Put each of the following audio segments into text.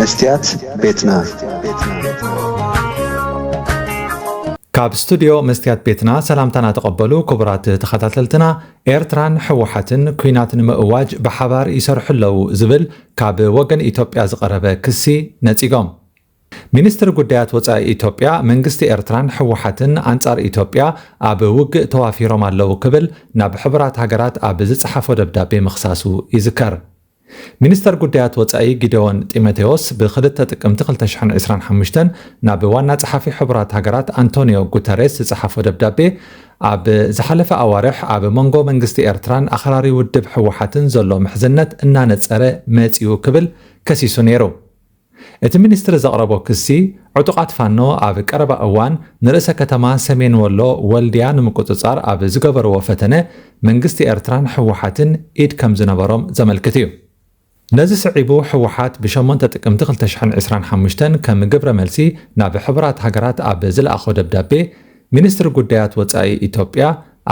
መስትያት ቤትና። ካብ ስቱድዮ መስትያት ቤትና ሰላምታና ተቐበሉ ክቡራት ተኸታተልትና። ኤርትራን ህወሓትን ኲናት ንምእዋጅ ብሓባር ይሰርሑ ኣለዉ ዝብል ካብ ወገን ኢትዮጵያ ዝቐረበ ክሲ ነጺጎም። ሚኒስትሪ ጉዳያት ወጻኢ ኢትዮጵያ፣ መንግስቲ ኤርትራን ህወሓትን ኣንጻር ኢትዮጵያ ኣብ ውግእ ተዋፊሮም ኣለዉ ክብል ናብ ሕቡራት ሃገራት ኣብ ዝጸሓፎ ደብዳቤ ምኽሳሱ ይዝከር። ሚኒስተር ጉዳያት ወጻኢ ጊደዎን ጢሞቴዎስ ብክልተ ጥቅምቲ ክልተ ሽሕን ዕስራን ሓሙሽተን ናብ ዋና ጸሓፊ ሕቡራት ሃገራት ኣንቶኒዮ ጉተሬስ ዝጸሓፎ ደብዳቤ፣ ኣብ ዝሓለፈ ኣዋርሕ ኣብ መንጎ መንግስቲ ኤርትራን ኣኽራሪ ውድብ ህወሓትን ዘሎ ምሕዝነት እናነጸረ መጺኡ ክብል ከሲሱ ነይሩ። እቲ ሚኒስትሪ ዘቕረቦ ክሲ፣ ዕጡቓት ፋኖ ኣብ ቀረባ እዋን ንርእሰ ከተማ ሰሜን ወሎ ወልድያ ንምቁጽጻር ኣብ ዝገበርዎ ፈተነ፣ መንግስቲ ኤርትራን ህወሓትን ኢድ ከም ዝነበሮም ዘመልክት እዩ። ነዚ ስዒቡ፣ ህወሓት ብሸሞንተ ጥቅምቲ ክልተ ሽሕን ዕስራን ሓሙሽተን ከም ግብረ መልሲ ናብ ሕቡራት ሃገራት ኣብ ዝለኣኾ ደብዳቤ፣ ሚኒስትሪ ጉዳያት ወጻኢ ኢትዮጵያ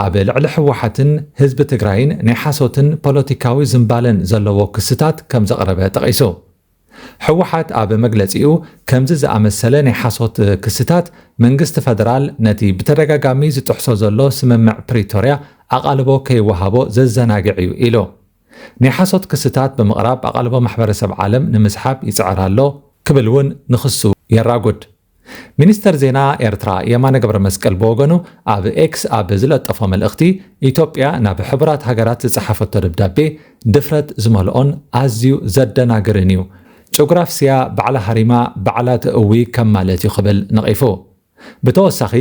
ኣብ ልዕሊ ህወሓትን ህዝቢ ትግራይን ናይ ሓሶትን ፖለቲካዊ ዝምባለን ዘለዎ ክስታት ከም ዘቕረበ ጠቒሱ። ህወሓት ኣብ መግለጺኡ፣ ከምዚ ዝኣመሰለ ናይ ሓሶት ክስታት፣ መንግስቲ ፈደራል ነቲ ብተደጋጋሚ ዝጥሕሶ ዘሎ ስምምዕ ፕሪቶርያ ኣቓልቦ ከይወሃቦ ዘዘናግዕ እዩ ኢሉ። ናይ ሓሶት ክስታት ብምቕራብ ኣቓልቦ ማሕበረሰብ ዓለም ንምስሓብ ይጽዕር ኣሎ ክብል እውን ንኽሱ የራጉድ። ሚኒስተር ዜና ኤርትራ የማነ ገብረ መስቀል ብወገኑ ኣብ ኤክስ ኣብ ዝለጠፎ መልእኽቲ፣ ኢትዮጵያ ናብ ሕቡራት ሃገራት ዝጸሓፈቶ ደብዳቤ ድፍረት ዝመልኦን ኣዝዩ ዘደናግርን እዩ። ጭጉራፍ ስያ ባዕላ ሃሪማ ባዕላ ተእዊ ከም ማለት እዩ ክብል ነቒፉ። ብተወሳኺ፣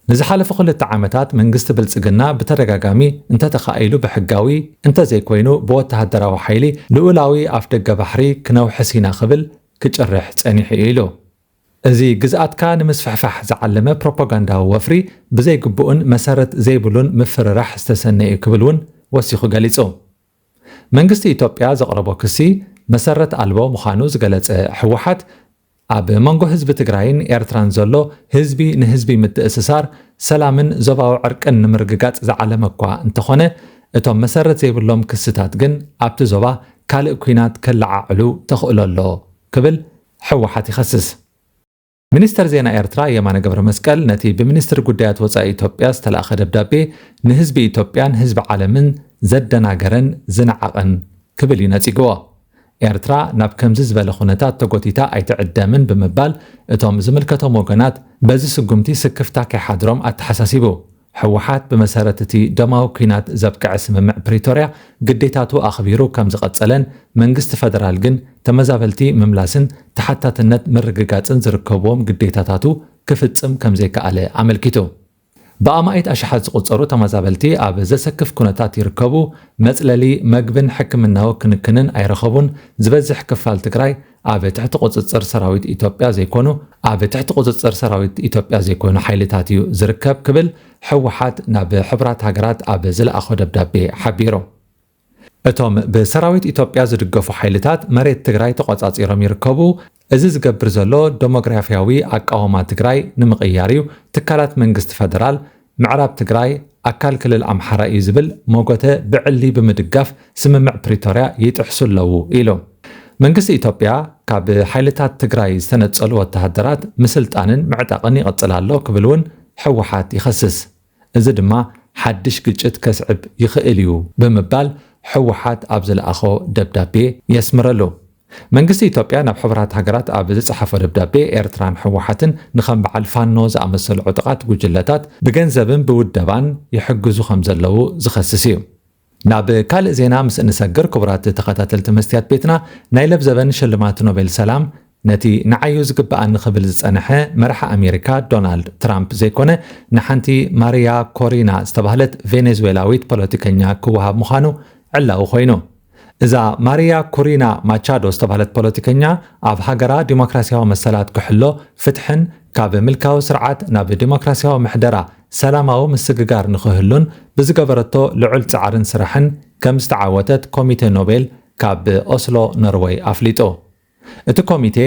ንዝሓለፉ ክልተ ዓመታት መንግስቲ ብልጽግና ብተደጋጋሚ እንተተኻኢሉ ብሕጋዊ፣ እንተዘይኮይኑ ብወተሃደራዊ ሓይሊ ልኡላዊ ኣፍደገ ባሕሪ ክነውሕስ ኢና ክብል ክጭርሕ ጸኒሑ እዩ ኢሉ። እዚ ግዝኣትካ ንምስፍሕፋሕ ዝዓለመ ፕሮፓጋንዳዊ ወፍሪ ብዘይግቡእን መሰረት ዘይብሉን ምፍርራሕ ዝተሰነ እዩ ክብል እውን ወሲኹ ገሊጹ። መንግስቲ ኢትዮጵያ ዘቕረቦ ክሲ መሰረት ኣልቦ ምዃኑ ዝገለጸ ህወሓት፣ ኣብ መንጎ ህዝቢ ትግራይን ኤርትራን ዘሎ ህዝቢ ንህዝቢ ምትእስሳር፣ ሰላምን ዞባዊ ዕርቅን ንምርግጋጽ ዝዓለመ እኳ እንተኾነ፣ እቶም መሰረት ዘይብሎም ክስታት ግን ኣብቲ ዞባ ካልእ ኲናት ከለዓዕሉ ተኽእሎ ኣሎ ክብል ህወሓት ይኸስስ። ሚኒስተር ዜና ኤርትራ የማነ ገብረ መስቀል ነቲ ብሚኒስትሪ ጉዳያት ወጻኢ ኢትዮጵያ ዝተላእኸ ደብዳቤ ንህዝቢ ኢትዮጵያን ህዝቢ ዓለምን ዘደናገረን ዝነዓቐን ክብል እዩ ነጺግዎ። ኤርትራ ናብ ከምዚ ዝበለ ኩነታት ተጎቲታ ኣይትዕደምን ብምባል፣ እቶም ዝምልከቶም ወገናት በዚ ስጉምቲ ስክፍታ ከይሓድሮም ኣተሓሳሲቡ። ህወሓት ብመሰረት እቲ ደማዊ ኲናት ዘብቅዐ ስምምዕ ፕሪቶርያ ግዴታቱ ኣኽቢሩ ከም ዝቐጸለን መንግስቲ ፈደራል ግን ተመዛበልቲ ምምላስን ተሓታትነት ምርግጋጽን ዝርከብዎም ግዴታታቱ ክፍጽም ከም ዘይከኣለ ኣመልኪቱ። ብኣማኢት ኣሽሓት ዝቑጸሩ ተመዛበልቲ ኣብ ዘሰክፍ ኩነታት ይርከቡ፣ መጽለሊ፣ መግብን ሕክምናዊ ክንክንን ኣይረኸቡን፣ ዝበዝሕ ክፋል ትግራይ ኣብ ትሕቲ ቁጽጽር ሰራዊት ኢትዮጵያ ዘይኮኑ፣ ኣብ ትሕቲ ቁጽጽር ሰራዊት ኢትዮጵያ ዘይኮኑ ሓይልታት እዩ ዝርከብ ክብል ህወሓት ናብ ሕቡራት ሃገራት ኣብ ዝለኣኾ ደብዳቤ ሓቢሩ። እቶም ብሰራዊት ኢትዮጵያ ዝድገፉ ሓይልታት መሬት ትግራይ ተቖጻጺሮም ይርከቡ። እዚ ዝገብር ዘሎ ደሞግራፊያዊ ኣቃውማ ትግራይ ንምቕያር እዩ። ትካላት መንግስቲ ፈደራል ምዕራብ ትግራይ ኣካል ክልል ኣምሓራ እዩ ዝብል መጎተ ብዕሊ ብምድጋፍ ስምምዕ ፕሪቶርያ ይጥሕሱ ኣለዉ ኢሉ። መንግስቲ ኢትዮጵያ ካብ ሓይልታት ትግራይ ዝተነጸሉ ወተሃደራት ምስልጣንን ምዕጣቕን ይቕጽል ኣሎ ክብል እውን ህወሓት ይኸስስ። እዚ ድማ ሓድሽ ግጭት ከስዕብ ይኽእል እዩ ብምባል ህወሓት ኣብ ዝለኣኾ ደብዳቤ የስምረሉ። መንግስቲ ኢትዮጵያ ናብ ሕቡራት ሃገራት ኣብ ዝጸሓፎ ደብዳቤ፣ ኤርትራን ህወሓትን ንከም በዓል ፋኖ ዝኣመሰሉ ዕጡቓት ጉጅለታት ብገንዘብን ብውደባን ይሕግዙ ከም ዘለዉ ዝኸስስ እዩ። ናብ ካልእ ዜና ምስ እንሰግር፣ ክቡራት ተኸታተልቲ መስትያት ቤትና፣ ናይ ለብዘበን ሽልማት ኖቤል ሰላም ነቲ ንዓዩ ዝግብኣኒ ክብል ዝጸንሐ መራሒ ኣሜሪካ ዶናልድ ትራምፕ ዘይኮነ፣ ንሓንቲ ማሪያ ኮሪና ዝተባህለት ቬኔዙዌላዊት ፖለቲከኛ ክወሃብ ምዃኑ ዕላዊ ኮይኑ። እዛ ማሪያ ኮሪና ማቻዶ ዝተባህለት ፖለቲከኛ፣ ኣብ ሃገራ ዲሞክራሲያዊ መሰላት ክሕሎ፣ ፍትሕን ካብ ምልካዊ ስርዓት ናብ ዲሞክራሲያዊ ምሕደራ ሰላማዊ ምስግጋር ንኽህሉን ብዝገበረቶ ልዑል ጻዕርን ስራሕን ከም ዝተዓወተት ኮሚቴ ኖቤል ካብ ኦስሎ ኖርወይ ኣፍሊጡ። እቲ ኮሚቴ፣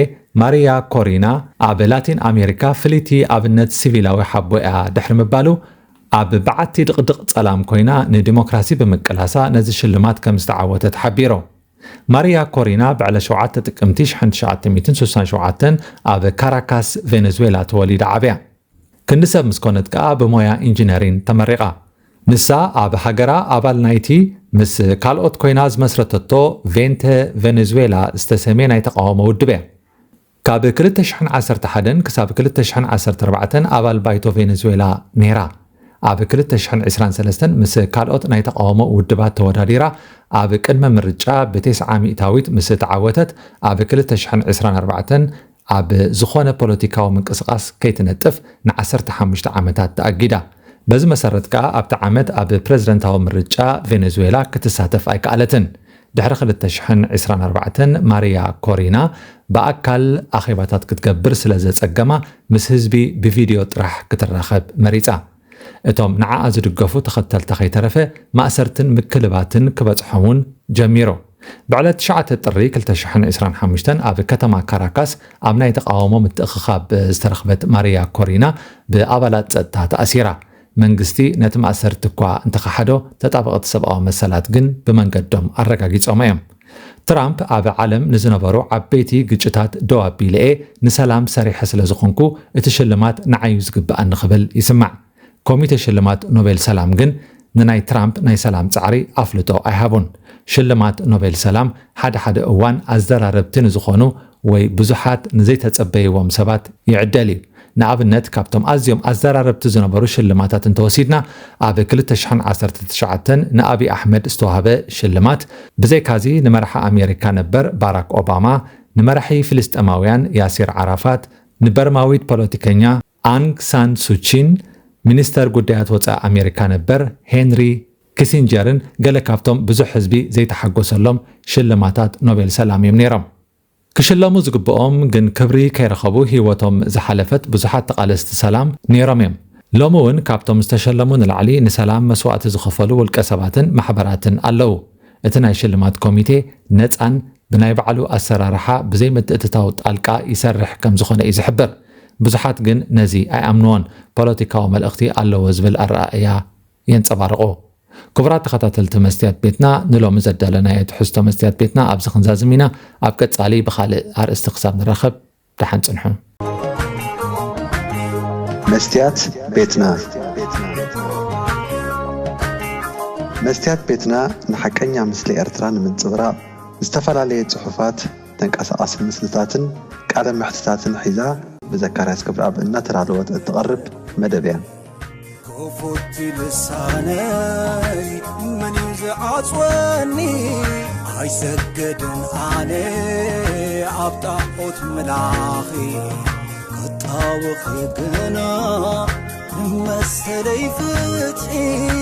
ማሪያ ኮሪና ኣብ ላቲን ኣሜሪካ ፍልይቲ ኣብነት ሲቪላዊ ሓቦ እያ ድሕሪ ምባሉ፣ ኣብ በዓቲ ድቕድቕ ጸላም ኮይና ንዲሞክራሲ ብምቅላሳ ነዚ ሽልማት ከም ዝተዓወተት ሓቢሩ። ማሪያ ኮሪና ብዕለት ሸውዓተ ጥቅምቲ ሽሕን ትሽዓተ ሚእትን ስሳን ሸውዓተን ኣብ ካራካስ ቬኔዙዌላ ተወሊዳ ዓብያ። ክንዲ ሰብ ምስ ኮነት ከኣ ብሞያ ኢንጂነሪን ተመሪቓ። ንሳ ኣብ ሃገራ ኣባል ናይቲ ምስ ካልኦት ኮይና ዝመስረተቶ ቬንተ ቬኔዙዌላ ዝተሰምየ ናይ ተቃውሞ ውድብ እያ። ካብ ክልተ ሽሕን ዓሰርተ ሓደን ክሳብ ክልተ ሽሕን ዓሰርተ ኣርባዕተን ኣባል ባይቶ ቬኔዙዌላ ነይራ። ኣብ ክልተ ሽሕን ዕስራን ሰለስተን ምስ ካልኦት ናይ ተቃውሞ ውድባት ተወዳዲራ ኣብ ቅድመ ምርጫ ብተስዓ ሚእታዊት ምስ ተዓወተት ኣብ ክልተ ሽሕን ዕስራን ኣርባዕተን ኣብ ዝኾነ ፖለቲካዊ ምንቅስቃስ ከይትነጥፍ ንዓሰርተ ሓሙሽተ ዓመታት ተኣጊዳ። በዚ መሰረት ከኣ ኣብቲ ዓመት ኣብ ፕረዚደንታዊ ምርጫ ቬኔዙዌላ ክትሳተፍ ኣይከኣለትን። ድሕሪ ክልተ ሽሕን ዕስራን ኣርባዕተን ማሪያ ኮሪና ብኣካል ኣኼባታት ክትገብር ስለ ዘጸገማ ምስ ህዝቢ ብቪድዮ ጥራሕ ክትራኸብ መሪጻ። እቶም ንዓኣ ዝድገፉ ተኸተልታ ከይተረፈ ማእሰርትን ምክልባትን ክበጽሖም እውን ጀሚሩ። ብዕለት ትሽዓተ ጥሪ ክልተ ሽሕን ዕስራን ሓሙሽተን ኣብ ከተማ ካራካስ ኣብ ናይ ተቃውሞ ምትእኽኻብ ዝተረኽበት ማሪያ ኮሪና ብኣባላት ጸጥታ ተኣሲራ። መንግስቲ ነቲ ማእሰርቲ እኳ እንተኸሓዶ፣ ተጣበቕቲ ሰብኣዊ መሰላት ግን ብመንገዶም ኣረጋጊጾም እዮም። ትራምፕ ኣብ ዓለም ንዝነበሩ ዓበይቲ ግጭታት ደው ኣቢለ እየ ንሰላም ሰሪሐ ስለ ዝኾንኩ እቲ ሽልማት ንዓዩ ዝግብኣኒ ክብል ይስማዕ። ኮሚቴ ሽልማት ኖቤል ሰላም ግን ንናይ ትራምፕ ናይ ሰላም ጻዕሪ ኣፍልጦ ኣይሃቡን። ሽልማት ኖቤል ሰላም ሓደ ሓደ እዋን ኣዘራረብቲ ንዝኾኑ ወይ ብዙሓት ንዘይተጸበይዎም ሰባት ይዕደል እዩ። ንኣብነት፣ ካብቶም ኣዝዮም ኣዘራረብቲ ዝነበሩ ሽልማታት እንተወሲድና፣ ኣብ ክልተ ሽሕን ዓሰርተ ትሽዓተን ንኣቢ ኣሕመድ ዝተዋህበ ሽልማት፣ ብዘይካዚ ንመራሒ ኣሜሪካ ነበር ባራክ ኦባማ፣ ንመራሒ ፍልስጤማውያን ያሲር ዓራፋት፣ ንበርማዊት ፖለቲከኛ ኣንግ ሳን ሱቺን፣ ሚኒስተር ጉዳያት ወጻኢ ኣሜሪካ ነበር ሄንሪ ኪሲንጀርን ገለ ካብቶም ብዙሕ ህዝቢ ዘይተሓጎሰሎም ሽልማታት ኖቤል ሰላም እዮም ነይሮም። ክሽለሙ ዝግብኦም ግን ክብሪ ከይረኸቡ ህይወቶም ዝሓለፈት ብዙሓት ተቓለስቲ ሰላም ነይሮም እዮም። ሎሚ እውን ካብቶም ዝተሸለሙ ንላዕሊ ንሰላም መስዋእቲ ዝኸፈሉ ውልቀ ሰባትን ማሕበራትን ኣለዉ። እቲ ናይ ሽልማት ኮሚቴ ነጻን ብናይ ባዕሉ ኣሰራርሓ ብዘይ ምትእትታው ጣልቃ ይሰርሕ ከም ዝኾነ እዩ ዝሕብር። ብዙሓት ግን ነዚ ኣይኣምንዎን። ፖለቲካዊ መልእኽቲ ኣለዎ ዝብል ኣረኣእያ የንጸባርቑ። ክቡራት ተኸታተልቲ መስትያት ቤትና፣ ንሎሚ ዘዳለናዮ ትሕዝቶ መስትያት ቤትና ኣብዚ ክንዛዝም ኢና። ኣብ ቀጻሊ ብኻልእ ኣርእስቲ ክሳብ ንራኸብ፣ ደሓን ጽንሑ። መስትያት ቤትና። መስትያት ቤትና ንሓቀኛ ምስሊ ኤርትራ ንምንጽብራቕ፣ ዝተፈላለየ ጽሑፋት፣ ተንቀሳቓሲ ምስልታትን ቃለ መሕትታትን ሒዛ ብዘካርያስ ክብረኣብ እናተዳለወት እትቐርብ መደብ እያ። ክፉት ልሳነይ መን እዩ ዝዓጽወኒ? ኣይሰግድን ኣነ ኣብ ጣዖት ምላኺ፣ ክጣወኺ ግና ንመሰለይ ፍትሒ።